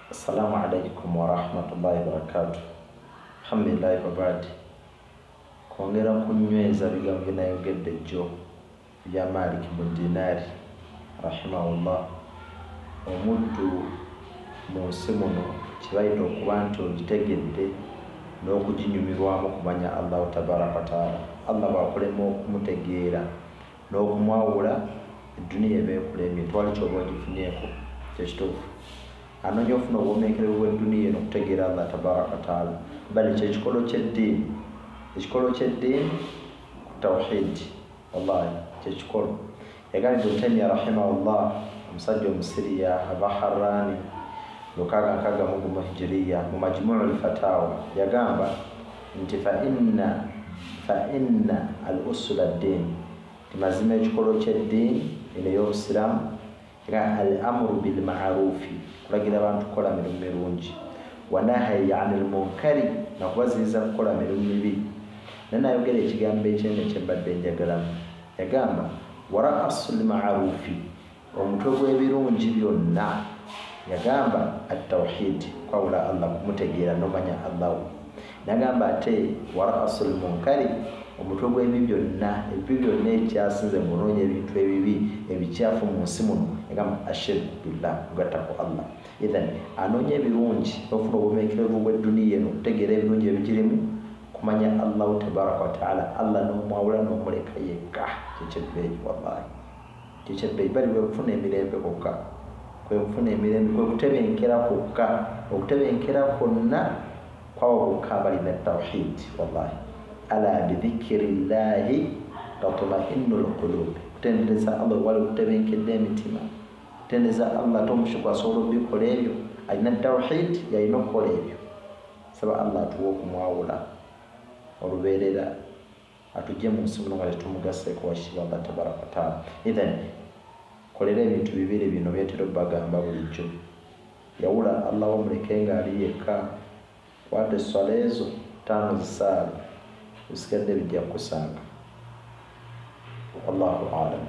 Assalamu alaikum warahmatullahi wabarakatuh. Alhamdulillahi wabadi. Kwongera kunyweza bigambo bye nayogedde jjo bya Malik ibn Dinari rahimahullah. Omuddu mu nsi muno kibayita okuba nti ogitegedde n'okuginyumirwamu kumanya Allahu tabaraka wataala. Allah bw'akulema okumutegeera n'okumwawula, edduniya eba ekulemye, twali kyoba ogifunyeeko kyekituufu. Anoonya ofuna obuwomeekerevu bw'edduniya eno okutegeera Allah tabaraka wataala. Bali kyekikolo ky'eddiini, ekikolo ky'eddiini ku tawhidi, wallahi kyekikolo. Yagambye Ibn Taymiya rahimahullah, omusajja omusiriya aba Harrani 661 hijiriya, mu Majmuu al-Fatawa yagamba nti fa inna al-usula ad-din, nti mazima ekikolo ky'eddiini eno ey'obusiraamu era al-amru bil ma'rufi, kulagira abantu kukola mirimu mirungi, wa nahyi anil munkari, nakubaziyiza kukola mirimu mibi. Naye nayogera ekigambo ekyene kye mbadde njagalamu, yagamba wa ra'sul ma'rufi, omutwe gw'ebirungi byonna, yagamba at-tawhid, kwawula Allah, kumutegeera n'omanya Allah. Nagamba ate wa ra'sul munkari, omutwe gw'ebibi byonna, ebibi byonna ekyasinze munoonya ebintu ebibi ebikyafu mu nsi muno, yagamba ashirku billah, kugattako Allah. Ithan anoonya ebirungi ofuna obumeekerevu bw'edduniya eno, okutegeera ebirungi ebigirimu, kumanya Allahu tabaraka wataala, Allah n'omwawula n'omuleka yekka. Kyekyebbeeyi, wallahi kyekyebbeeyi. Bali kwe kufuna emirembe kwokka, kwe kufuna emirembe, kwe kutebenkera kwokka, okutebenkera kwonna kwawo kwokka balina tawhid. Wallahi ala bidhikirillahi tatmainnu lqulub, kutendereza Allah wali kutebenkedde emitima, kutendereza Allah ate omushuku asobola obikola ebyo, alina tawhid yalina okukola ebyo. Saba Allah atuwe okumwawula olubeerera, atujje mu nsi muno nga tetumugaseeko wakitiibwa Allah tabaraka wataala. Ithan kolera ebintu bibiri bino byetera obbagamba bulijjo. Yawula Allah wamuleke nga ali yekka, kwata esswala ezo 5 zisaale, ebisigadde bijja kukusanga. Wallahu alam.